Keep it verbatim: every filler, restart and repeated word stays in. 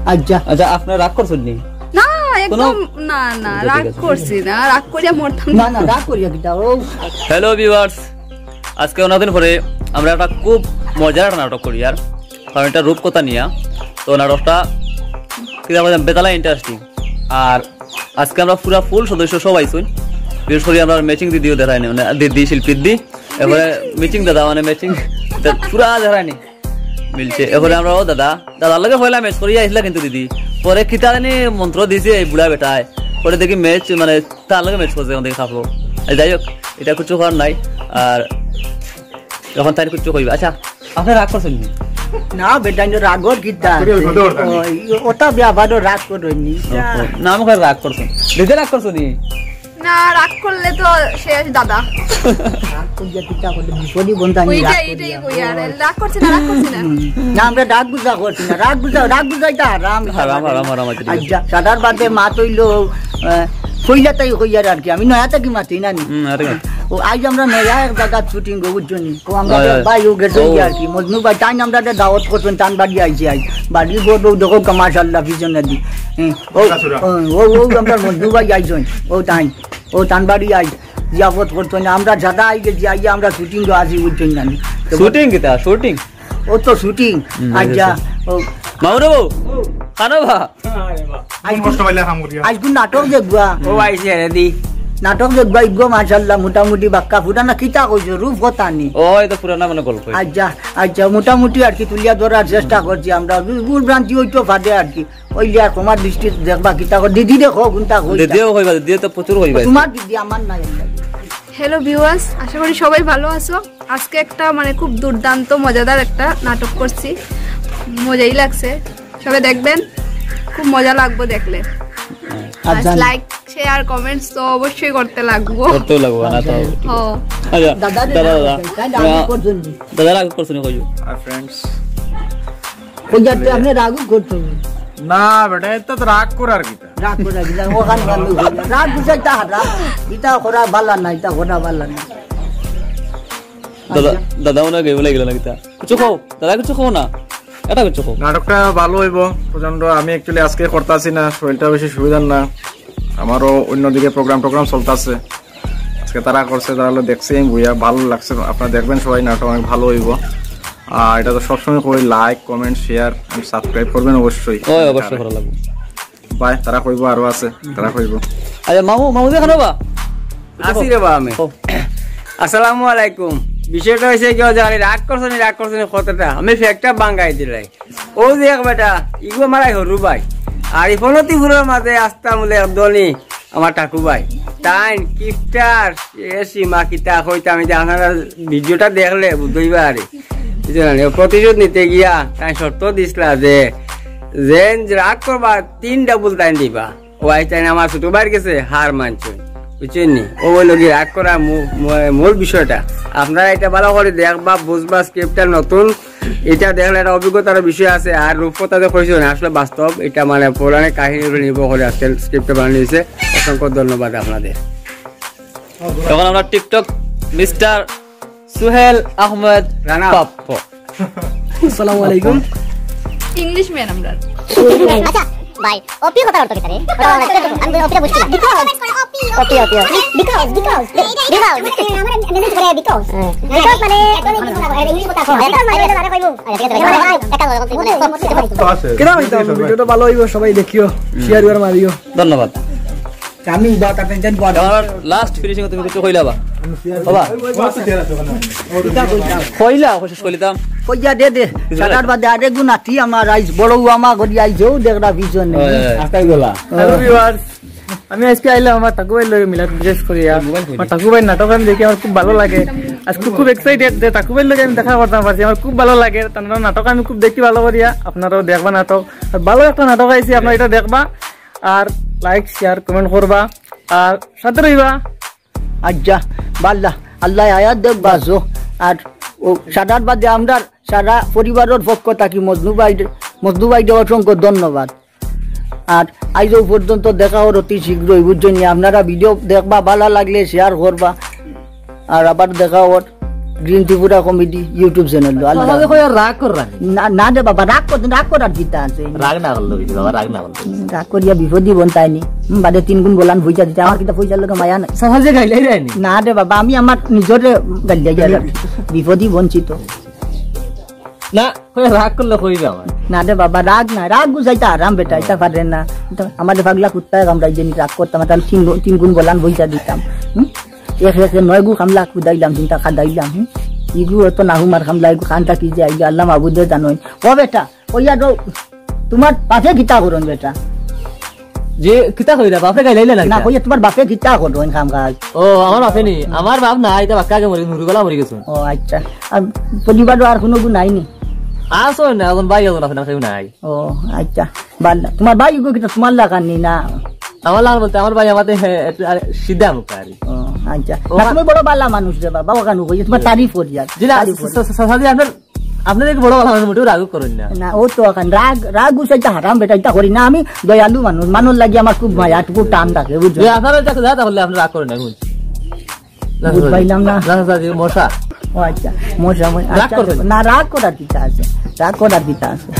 আচ্ছা। আচ্ছা, আপনারা রাগ করছেন নি? না, একদম না, না, ঠিক রাগ আছে। করছি না, রাগ করিয়া মরতাম না। না, না, রাগ করিয়া কিতা? ও। হ্যালো ভিউয়ার্স, আজকে অনেকদিন পরে আমরা একটা খুব মজার একটা নাটক করি আর, কারণ এটা রূপকথা নিয়া। তো নাটকটা কিতা কইতাম, বেতালা ইন্টারেস্টিং। আর আজকে আমরা পুরা ফুল সদস্য সব আইছইন। বিশেষ করি আমরা ম্যাচিং দিদিও দেখায়নি, মানে দিদি শিল্পী দিদি, এবারে ম্যাচিং দাদা, মানে ম্যাচিং পুরা দেখায়নি। মিলছে। এরপরে আমরা, ও দাদা, দাদার লগে পয়লা ম্যাচ করিয়া আইছিলা কিন্তু দিদি, পরে কিতা জানি মন্ত্র দিছে এই বুড়া বেটায়, পরে দেখি ম্যাচ, মানে, তার লগে ম্যাচ করছে, আমাদের খাবো। এই যাই হোক, এটা কিছু করার নাই। আর এখন তাই কিছু কইবা। আচ্ছা, আপনি রাগ করছেন নি? না বেটা, ইনো রাগর কিতা আছে? ওই, ওটা বিয়া বাদো রাগ করইন নি। ও, ও, না, আমাকে রাগ করছেন। দিদি রাগ করছো নি? না, রাগ করলে তো শেষ দাদা। রাগ করিয়া কিতা করলে বিপদই বন্ধা নি, ওইটাই, রাগ ওইটাই করিয়া। কই আর, রাগ করছি না, রাগ করছি না। হুম। না, আমরা রাগ গুজা করছি না, রাগ গুজা, রাগ গুজাইতা হারাম, হারাম, হারাম, হারাম, আচ্ছা, ঠিক আছে। আচ্ছা, সাদার বাদে মাত অইলো, আহ, কইলা তাই কইয়ার আর কি, আমি নয়া থাকি মাতি না নি। হুম, আরে। ও, আইজ আমরা নয়া এক জাগাত শুটিং গো, বুঝছো নি? ও, আমরা হয়, হয়। ভাই ও গেছে ও। আর কি, মজনু ভাই, তাই আমরা দাওয়াত করছেন, তান বাড়ি আইছি আইজ। বাড়ি বউ, বউ দেখো, মাশাআল্লাহ, পিছনে দি। হ্যাঁ, ও, আচ্ছা, সুরা। ও, ও, ও, আমরা মজনু ভাই আইছইন, ও তাই। ও তান বাড়ি আই জিয়াফত করতো না, আমরা সাদা আই গেছি, আইয়া আমরা শুটিং তো আসি, বুঝছেন না নি? তো শুটিং কিতা? শুটিং? ও তো শুটিং। হুম, আর যা, বুঝেছি। ও মামুরে বউ, খানো বা? আইজ কষ্ট পাইলে কাম করিয়া। আইজ কোন নাটক দেখবা? ও আইছে রে দি। নাটক দেখবা, ইগো মাশাআল্লাহ, মোটামুটি বাক্কা ফুরানা কিতা কইছো, রূপ কথা নি। ও, এই তো পুরানা মানে গল্প। আচ্ছা, আচ্ছা, মোটামুটি আর কি তুলিয়া ধরার চেষ্টা করছি আমরা। ভুল ভ্রান্তি ওই তো ফাঁদে আর কি। ওই যে আর তোমার দৃষ্টি দেখবা কিতা কর, দিদি দেখো, কোনটা কই দিদিও কইবা, দিদিও তো প্রচুর কইবা। তোমার দিদি, আমার নাই। হ্যালো ভিউয়ার্স, আশা করি সবাই ভালো আছো। আজকে একটা মানে খুব দুর্দান্ত মজাদার একটা নাটক করছি, মজাই লাগছে। সবাই দেখবেন, খুব মজা লাগবো দেখলে। আর আর জান- লাইক, শেয়ার, কমেন্টস তো অবশ্যই করতে লাগবো। করতেও লাগবো না তো। ও। আচ্ছা, দাদা, দাদা, দাদা। দাদা, আমি পর্যন্ত। দাদা রাগ করছো না কইও। আর ফ্রেন্ডস। ওই যাতে আপনি রাগ করছেন। না বেটা, এটা তো রাগ করার কিতা? রাগ করার কিতা? ওখানে রাগ করার কিতা? রাগ বুঝাইতে হারা। এটা করা ভালা না, এটা করা ভালা না। দাদা, আচ্ছা। দাদা মনে হয় গেম লাগিল না কিতা? কিছু কও, দাদা কিছু কও না। এটা কিছু কও। নাটকটা ভালো হইব, প্রচন্ড। আমি actually আজকে করতাছি না, শরীরটা বেশি সুবিধার না, আমারও অন্যদিকে প্রোগ্রাম টোগ্রাম চলতেছে। আজকে তারা করছে, তারা হলো দেখছি আমি বইয়া, ভালো লাগছে। আপনারা দেখবেন সবাই, নাটক অনেক ভালো হইব। আর এটা তো সবসময় কই, like, comment, share and subscribe করবেন অবশ্যই। ওই অবশ্যই ভালো লাগবে। ভাই, তারা কইব আরো আছে, তারা কইব। আচ্ছা, মামু, মামু দেখানো বা? আছি রে বা আমি। ও। আসসালামু আলাইকুম। বিষয়টা হইছে কি, যে আরে রাগ করছো নি, রাগ করছো নি কথাটা, আমি ফেকটা বাঙ্গাই দিলাই। ও যে এক বেটা, ইগু আমার এক হরু ভাই। আর এই ফোনতিপুরের মাঝে আসতাম বলে একদনই আমার ঠাকু ভাই। তাই কিপটার এ সীমা কিতা কইতাম, এই যে আপনারা ভিডিওটা দেখলে বুঝতেই পারে। বুঝলেন? ও প্রতিশোধ নিতে গিয়া তাই শর্ত দিসলা যে, যেন রাগ করবা, তিন ডাবল তাই দিবা। ও আইজ তাই আমার ছোট ভাইর গেছে হার মানছে, বুঝছেন নি? ও বললো কি রাগ করা মূ-, মূ-, মূল বিষয়টা। আপনারা এটা ভালো করে দেখবা, বুঝবা, স্ক্রিপ্টটা নতুন, এটা দেখলে একটা অভিজ্ঞতার বিষয় আছে। আর রূপকথা যে কইছেন, আসলে বাস্তব, এটা মানে পৌরাণিক কাহিনীর উপরে নির্ভর করে আজকের স্ক্রিপ্টটা বানানো হয়েছে। অসংখ্য ধন্যবাদ আপনাদের। এখন আমরা টিকটক মিস্টার সুহেল আহমেদ রানা। পাপ্পু। আসসালামু আলাইকুম। ইংলিশ ম্যান আমরা। আচ্ছা, ভাই, ওপি কথার অর্থ কিতা রে? আমি ওপিটা বুঝছি না। Because, ওপি, ওপি, ওপি। Because, because, because। আমরা message করে because। হ্যাঁ। Because মানে, ইংলিশ কথা কয়। Because মানে, এটা মানে কইবো। আচ্ছা, ঠিক আছে, ভাই। ভাই, একটা কথা বলতে বলে। তো আছে। কিতা হইতাম? ভিডিওটা ভালো হইবো, সবাই দেখিও, হুম। শেয়ার করে মারিও। ধন্যবাদ। আমি বা তাতে যেন বল। আমার লাস্ট ফিনিশিং তুমি কিছু কইলা বা? বাবা। কইলা, শেষ কইলিতাম। কইয়া দে দে। কিছু সাতার বাদে আরেক গুণ আতি আমার আইজ বড় আমা করি আইজ ও দেখরা পিছনে। হয়, হয়। আস্তাই গলা। হ্যালো ভিউয়ার্স, আমি আজকে আইলাম আমার ঠাকু ভাইর লগে মিলাদ বিশেষ করিয়া। মোবাইল কই? আমার ঠাকু ভাইর নাটক আমি দেখি আমার খুব ভালো লাগে। আজকে খুব এক্সাইটেড যে ঠাকু ভাইর লগে আমি দেখা করতাম পারছি, আমার খুব ভালো লাগে। তার নাটক আমি খুব দেখি ভালো করিয়া, আপনারাও দেখবা নাটক। আর ভালো একটা নাটক আইছে, আপনারা এটা দেখবা। আর লাইক, শেয়ার, কমেন্ট করবা। আর সাথে রইবা। আচ্ছা, বাল্লা, আল্লাহ আয়াত দেখ বাসো। আর ও সাদার বাদে আমরা সারা পরিবারের পক্ষ থাকি মজনু ভাই, মজনু ভাইরে অসংখ্য ধন্যবাদ। আর আইজ ও পর্যন্ত দেখা অর অতি শীঘ্রই, বুঝছেন নি? আপনারা ভিডিও দেখবা, ভালা লাগলে শেয়ার করবা। আর আবার দেখা অর। Green Tripura comedy YouTube channel. Allah. কইয়া রাগ কররা নি? না, না রে বাবা, রাগ করতে, রাগ করার কিতা আছে? রাগ না করলে অইছে বাবা, রাগ না করলে। হুম, রাগ করিয়া বিপদি বন তাই নি। হুম, বাদে তিন গুণ বলান পয়সা দিতে, আমার কিতা পয়সার লগে মায়া নাই। সামাজে গাইলাই দেয়নি? না রে বাবা, আমি আমার নিজরে গাইলাই যাই। বিপদি বঞ্চিত। না, কইয়া রাগ করলে কইবে আমার। না রে বাবা, রাগ না, রাগ গুছাইতে আরাম বেটা, এটা পারে না। এটা আমাদের পাগলা কুত্তায় কামড়াই যে রাগ করতাম, তাহলে তিন গু-, তিন গুণ বলান পয়সা দিতাম। হুম? এক একে নয় গু কামলা কুদাইলাম, চিন্তা খাদাইলাম। হুম? ইগু অত নাহুমার কামলা, ইগু কানটা কি যে আইলো, আল্লাহ মাবুদে জানোই। ও বেটা, ওইয়া তো তোমার বাপে কিতা করন বেটা? যে কিতা কইরা, বাপরে গাইলাইলে না না, কিতা? কইয়া তোমার বাপে কিতা করন কাম কাজ? ও, আমার বাপে নি? আমার বাপ নাই, এটা বাক্কা আগে মরি, নুরুবালা মরি গেছে। ও আচ্ছা, আর পরিবারও আর কোনো গু নাই নি? আছে না, এখন ভাই এখন আপনার কেউ নাই। ও আচ্ছা, বালা। তোমার ভাই গো কিতা তোমার লাখান নি না? আমার লাখান বলতে আমার ভাই আমাদের, হ্যাঁ, একটু আর সিধা মুখ আর কি। ও আচ্ছা। ও না, মা- তুমি বড় বালা মানুষ রে বাবা, ওখানে কই তোমার তারিফ করি আর। জি না, তারিফ করি। স-, স-, স-, সাদি আপনার, আপনার এক বড় বালা মানুষ মোটেও রাগ করেন না। না, ও তো এখন রাগ, রাগ গুছাইতে হারাম বেটা, এটা করি না। আমি দয়ালু মানুষ, মানুষ লাগি আমার খুব মায়া, খুব টান থাকে, বুঝছো? যে আপনারা এটা যা তাহলে আপনি রাগ করেন না, বুঝছি। না, বুঝ পাইলাম না। না, না, না, মশা। ও আচ্ছা, মশা, মশা। রাগ আচ্ছা, করবেন না। না, রাগ করার কিতা আছে? রাগ করার কিতা আছে?